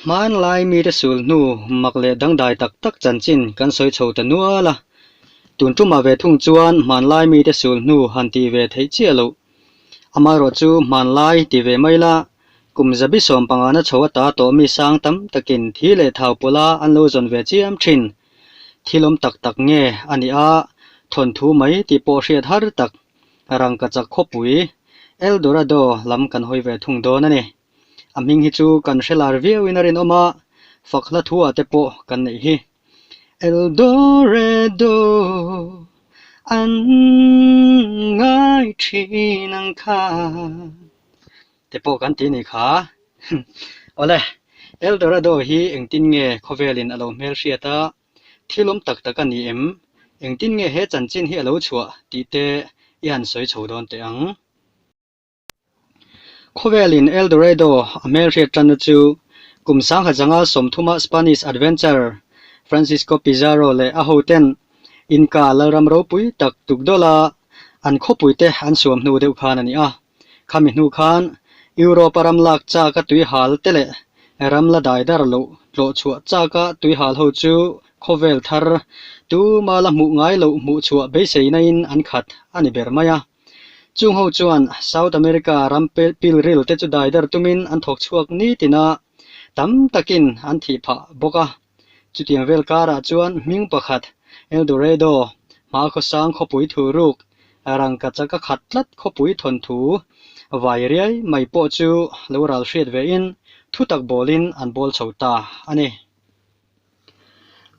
Hmanlai mite sul hnu mak leh dangdai tak tak chanchin kan sawi chho ta nual a. Tun tumah ve thung chuan hmanlai mite sul hnu han tih ve theih chiah loh. Amaherawhchu hmanlai ti ve mai la, kum zabi sawmpangana chho ata tawh mi sang tam takin thi leh thau pawla an lo zawn ve chiam thin. Thil awm tak tak nge a nih a, thawnthu mai tih pawh hriat har tak. Rangkachak khawpui, El Dorado lam kan hawi ve thung dawn a ni. A hming hi chu kan hre lar viauin a rinawm a, fak hla thuah te pawh kan neih hi. El Dorado an ngai thin ang kha te pawh kan ti a nih kha. Awle, El Dorado hi engtin nge khawvelin a lo hmelhriat a, thil awm tak tak a ni em? Engtin nge he chanchin hi a lo chhuah tih te i han sawi chho dawn teh ang. Khawvelin El Dorado a hmelhriat tanna chu kum sangkhat zanga sawmthuma Spanish adventurer Francisco Pizarro leh a hoten Inca lalram ropui tak tukdawla an khawpuite an suam hnu deuh khan a ni a. Khami hnu khan Europe-a ram lak chaka tui hal te leh ram la dai dar loh tlawh chhuah chaka tui hal ho chu khawvel thar tuma la hmuh ngai loh hmuh chhuah beiseinain an khat a ni ber mai a. Chung ho chuan South America ram pilril te chu dai dar tumin an thawk chhuak nitin a, tam takin an thih phah bawk a. Chutiang vel karah chuan hming pakhat El Dorado, Hmakhawsang khawpui thuruk, rangkachak a khat tlat khawpui thawnthu vai riai mai pawh chu lo ral hriat vein thutak bawlin an bawl chho ta a ni.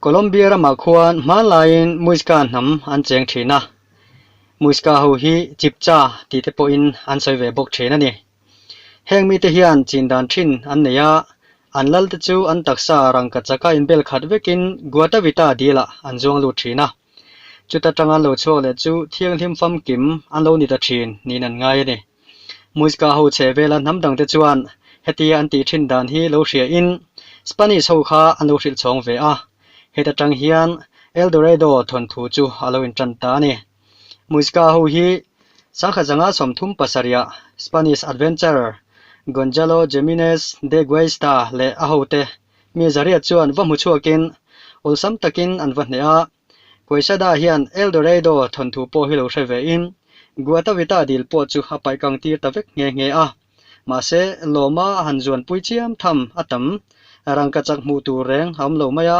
Colombia ramah khuan hmanlaiin Muisca hnam an cheng thin a, Muisca ho hi Chipcha tih te pawhin an sawi ve bawk thin a ni. Heng mite hian chin dan thin an nei a, an lalte chu an taksa rangkachak a inbel khat vekin Guatavita dilah an zuang lut thin a. Chuta tang an lo chhuak leh chu thianghlim famkim an lo ni ta thin niin an ngai a ni. Muisca ho chhe vela hnam dangte chuan hetia an tih thin dan hi lo hria in Spanish ho kha an lo hrilh chhawng ve a, heta tang hian El Dorado thawnthu chu a lo intan ta a ni. Muisca ho hi sangkhat zanga 37ah Spanish adventurer Gonzalo Jimenez de Guesta leh a hote mi zariat chuan va hmu chhuakin awlsam takin an va hneh a. Quesada hian El Dorado thawnthu pawh hi lo hre ve in, Guatavita dil pawh chu a paih kang tir ta vek nghe nghe a. Mahse, lawma a han zuanpui chiam tham a tam, rangkachak hmuh tur reng a awm lo mai a,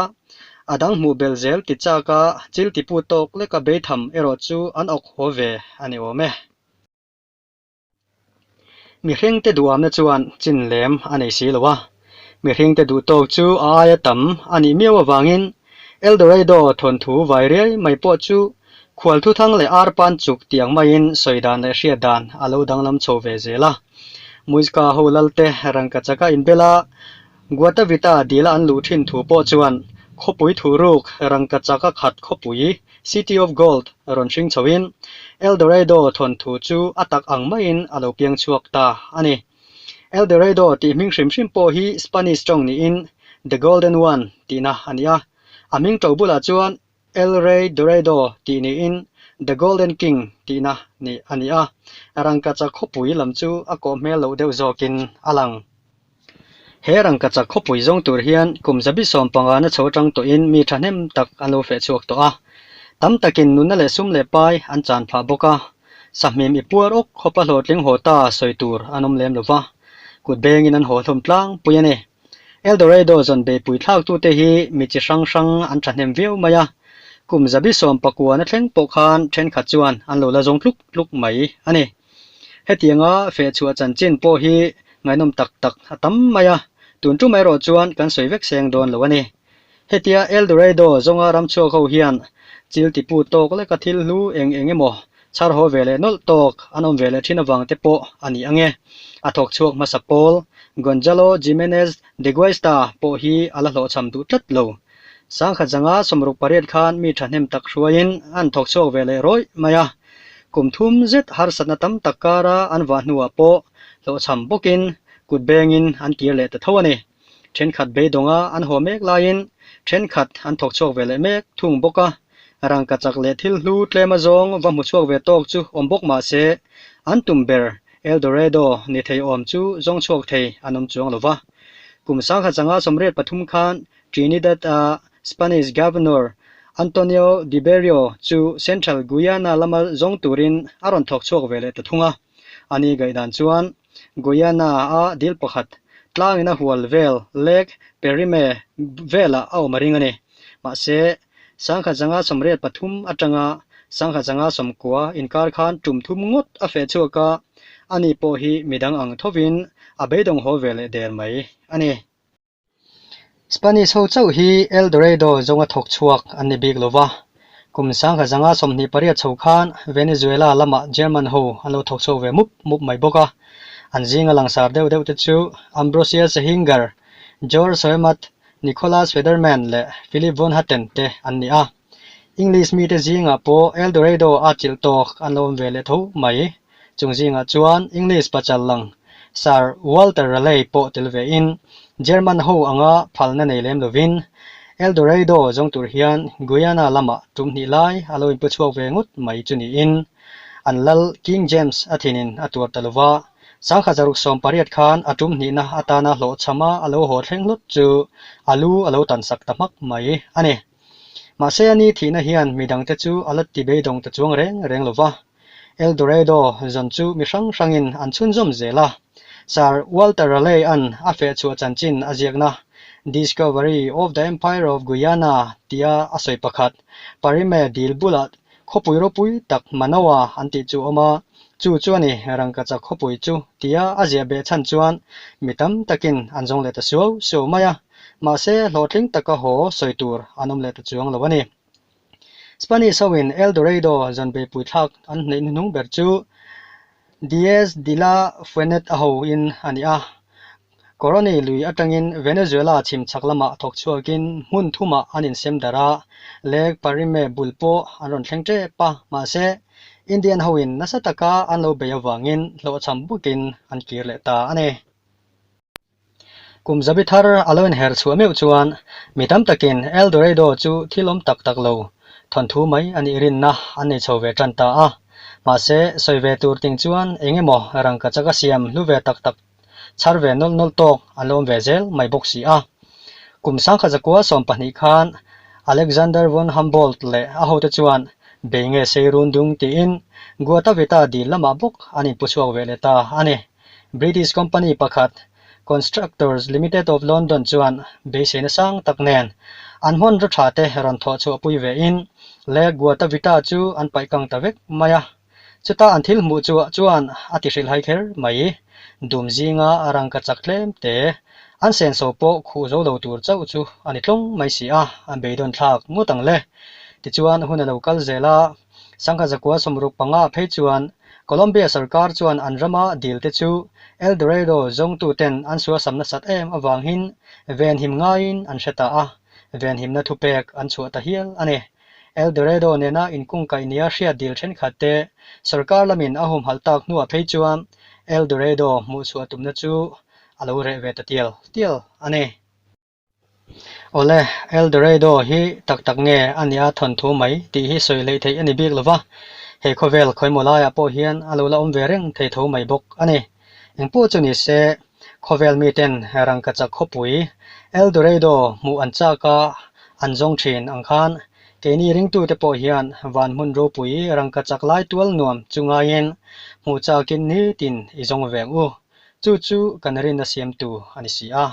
a dang hmuh belh zel ti chak a chil tipu tawk leka beitham erawh chu an awk haw ve a ni awm e. Mihringte duhamna chuan chin lem a nei si lo a, mihringte duh tawk chu a aia tam a nih miau avangin El Dorado thawnthu vai riai mai pawh chu khual thuthang leh arpan chuk tih ang maiin sawi dan leh hriat dan a lo danglam chho ve zel a. Muisca ho lalte rangkachaka inbel a, Guatavita dila an luh thin thu pawh chuan khawpui thuruk rangkachaka khat khawpui City of Gold rawn hring chhoin El Dorado thawnthu chu a tak ang maiin a lo piang chhuak ta a ni. El Dorado tih hming hrim hrim pawh hi Spanish tawng niin The Golden One tihna a ni a. A hming to bulah chuan El Rey Dorado tih niin The Golden King tihna ni a ni a. Rangkachak khawpui lam chu a kawh hmel loh deuh zawkin a lang. He rangkachak khawpui zawng tur hian kum zabi 15 na chho atang tawhin mi thahnem tak an lo feh chhuak tawh a. Tam takin nunna leh sum leh pai an chan phah bawk a. Sahmim i puar awk khawpa hlawhtling haw ta sawi tur an awm lem lo va. Kut bengin an haw hlawm tlangpui a ni. El Dorado zawn beihpui thlaktute hi mi chi hrang hrang an thahnem viau mai a. Kum zabi 19 na thleng pawh khan thenkhat chuan an lo la zawng tluk tluk mai a ni. Hetianga fehchhuah chanchin pawh hi ngaihnawm tak tak a tam mai a, tun tum erawh chuan kan sawi vek seng dawn lo a ni. Hetia El Dorado zawnga ramchhuak ho hian chil tipu tawk leka thil hlu eng eng emaw chhar haw ve leh nawlh tawk an awm ve leh thin avang te pawh a ni ang e. A thawk chhuak hmasa pawl Gonzalo Jimenez de Guesta pawh hi a la hlawhchham duh tlat lo. Sangkhat zanga 68 khan mi thahnem tak hruaiin an thawk chhuak ve leh rawih mai a. Kum thum zet harsatna tam tak kara an vah hnuah pawh hlawhchham bawkin kut bengin an kir leh ta tho a ni. Thenkhat beidawnga an haw mek laiin thenkhat an thawk chhuak ve leh mek thung bawk a. Rangkachak leh thil hlu tlem azawng va hmu chhuak ve tawk chu awm bawk mah se an tum ber El Dorado ni thei awm chu zawng chhuak thei an awm chuang lo va. Kum 1983 khan Trinidad-a Spanish Governor Antonio de Berrio chu Central Guyana lama zawng turin a rawn thawk chhuak ve leh ta thung a. Ani gaihdan chuan Guyana-a dil pakhat tlangin a hual vel Lake Parime velah a awm a ring a ni. Mahse, 1983 atanga 1990 inkar khan tum thum ngawt a feh chhuak a, ani pawh hi midang ang thovin a beidawng haw ve leh der mai a ni. Spanish ho chauh hi El Dorado zawnga thawk chhuak an ni bik lo va, kum 1928 chho khan Venezuela lamah German ho an lo thawk chhuak ve mup mup mai bawk a, an zinga langsar deuh deuh te chu Ambrosius Zehinger, George Hoemat, Nicholas Federman leh Philip von Hatten te an ni a. English mite zingah pawh El Dorado a chilh tawk an lo awm ve leh tho mai. Chung zingah chuan English pachal lang Sir Walter Raleigh pawh tel vein German ho anga phalna nei lem lovin El Dorado zawng tur hian Guyana lamah tum hnih lai a lo inpu chhuak ve ngawt mai chu niin an lal King James a thinin a tuar ta lova. 1618 khan a tum hnihna atana hlawhchhama a lo haw thleng hlut chu a lu a lo tansak ta hmak mai a ni. Mahse a ni thihna hian midangte chu a la ti beidawng ta chuang reng reng lo va. El Dorado zawn chu mi hrang hrangin an chhunzawm zel a. Sir Walter Raleigh-a'n a fehchhuah chanchin a ziakna Discovery of the Empire of Guiana tia a sawi pakhat Parime dil bulah Khawpui ropui tak Manoa an tih chu awm a, chu chu a ni, rangkachak khawpui chu tia a ziah beh chhan chuan mi tam takin an zawng leh ta suau suau mai a, mahse hlawhtling taka haw sawi tur an awm leh ta chuang lo a ni. Spanish hoin El Dorado zawn beihpui thlak an hneih hnuhnung ber chu Diez de la Fuente a hoin a ni a, Coroni lui atangin Venezuela chhim chhak lamah thawk chhuakin hmun thumah an insem darh a, Lake Parime bul pawh an rawn thleng tep a, mahse, Indian hoin nasa taka an lo bei avangin hlawhchham bawkin an kir leh ta a ni. Kum zabi thar a lo inher chhuah meuh chuan mi tam takin El Dorado chu thil awm tak tak lo thawnthu mai a nih rinna an nei chho ve tan ta a, mahse, sawi ve tur ting chuan eng emaw rangkachak a siam hlu ve tak tak chhar ve nawlh nawlh tawk an lo awm ve zel mai bawk si a. Kum 1912 khan Alexander von Humboldt leh a hote chuan bei nge sei run dung tiin Guatavita dil lamah bawk an inpu chhuak ve leh ta a ni. British company pakhat Constructors Limited of London chuan beiseina sang tak nen an hmanraw tha te rawn thawh chhuahpui vein Lake Guatavita chu an paih kang ta vek mai a. Chuta an thil hmuh chuah chuan a ti hrilhhai kher mai. Dum zinga a rangkachak tlem te, an senso pawh khuh zo lo tur chauh chu a ni tlawng mai si a, an beidawn thlak ngawt ang le. Tichuan hun a lo kal zel a, 1965 phei chuan Colombia sorkar chuan an rama dil te chu El Dorado zawngtuten an suasam nasat em avangin venhim ngaiin an hre ta a, venhimna thupek an chhuah ta hial a ni. El Dorado nena inkungkaih nia hriat dil thenkhat te sorkar lamin a humhalh tak hnuah phei chuan El Dorado hmuhchhuah tumna chu a lo reh ve ta tial tial a ni. Awle, El Dorado hi tak tak nge a nia thawnthu mai tih hi sawi hleih theih a ni bik lova, he khawvel khawimaw laiah pawh hian a lo la awm ve reng thei tho mai bawk a ni. Engpawh chu ni se, khawvel miten rangkachak khawpui El Dorado hmuh an chak a, an zawng thin ang khan keini ringtute pawh hian van hmun ropui rangkachak lai tual nuam chu ngaiin hmuh chakin nitin i zawng veng u. Chu chu kan rinna siamtu a ni si a.